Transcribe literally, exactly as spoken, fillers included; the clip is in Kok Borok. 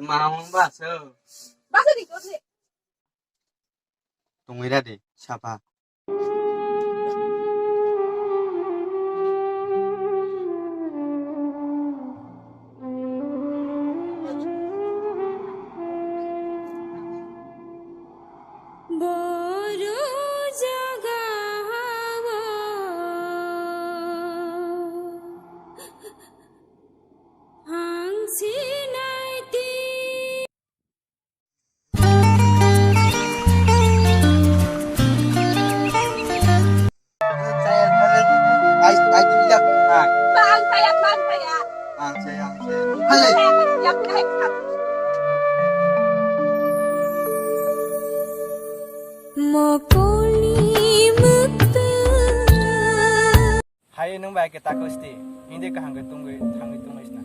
Mamang baso. Baso di kotri. Tungwi ra di, sapa. Boru jaga hawa. Ang sinai ti. Ai, ai, ai, ai. Ang saya, ang saya. Ang saya, ang saya. Hale. Ang saya, ang saya. Mokoli muktu. Hai nwng bai khe takhwsti, hindi kaham khe tungwi thangwi tongwi sna.